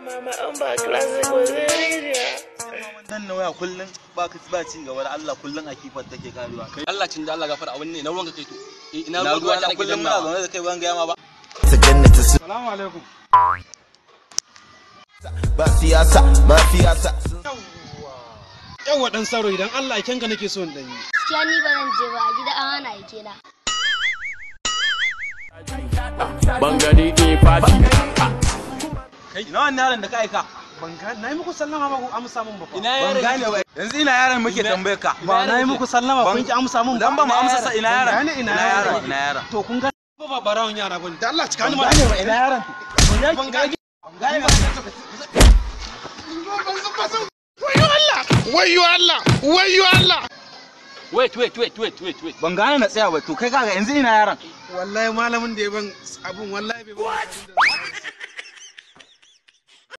Mama in ba classic ba zai rijiya. Dan na waya kullun ba ka ba ci gaba da Allah, kullun a kifar take karewa. Kai Allah cin da Allah gafara, abin ne na ruwanka kai to. Eh, ina na ruwa ruwa ta na kullun muna zaune da kai, ban gaya ma ba. Ta jannata su Salamu alaikum. ba siyasa mafiyasa. Yawwa dan saro, idan Allah aiken ka nake so in dan yi. Gaskiya ni ba zan je ba, a gida an hana aike na. Bangare e fati. Kai, ina wannan yaron da ka aika? Ban ga nayi muku sallama ba ku amsa mun ba fa. Ina Ban yaron? gane ba. Yanzu ina yaron muke tambayar ka. Ba nayi muku sallama kun ki amsa mun ba. Dan ba mu amsa sa, ina yaron? Ban gane ina yaron. Ina yaron? To kun ga ba barawon yara bane. Da Allah cika ni ma. Ban gane ba, ina yaron? Ban gane. Ban gane ba. Wayyo Allah! Wayyo Allah! Wait, wait, wait, wait, wait, wait. Ban gane na tsaya ba. To kai, kaga yanzu ina yaron? Wallahi malamin da ya ban abun wallahi bai ban.